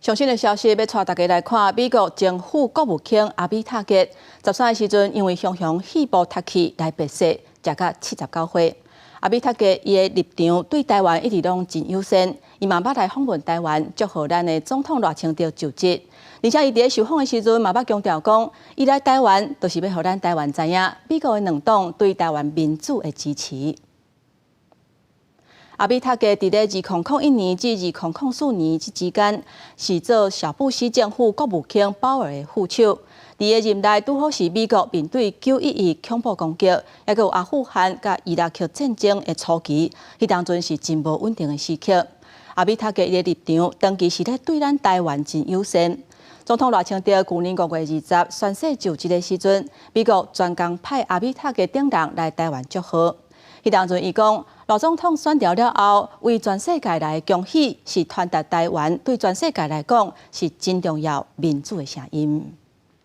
上新的消息，欲帶大家來看，美國前副國務卿阿米塔傑13日時陣，因為雄雄肺部凸起來白雪，食甲79歲。阿米塔傑伊的立場對台灣一直攏真友善，伊嘛捌來訪問台灣，祝賀咱的總統賴清德就職。而且伊佇咧受訪的時陣嘛捌強調講，伊來台灣就是欲予咱台灣知影，美國的兩黨對台灣民主的支持。阿米塔傑佇咧2001年至2004年這之間，是做小布希政府國務卿鮑爾的副手。佇伊任內，拄好是美國面對9.11恐怖攻擊，抑閣有阿富汗佮伊拉克戰爭的初期，彼當陣是真無穩定的時刻。阿米塔傑伊的立場，長期是咧對咱台灣真友善。總統賴清德舊年5月20宣誓就職的時陣，美國專工派阿米塔傑等人來台灣祝賀。彼當陣伊講，賴總統選著了後，為全世界來恭喜，是傳達台灣對全世界來講是真重要民主的聲音。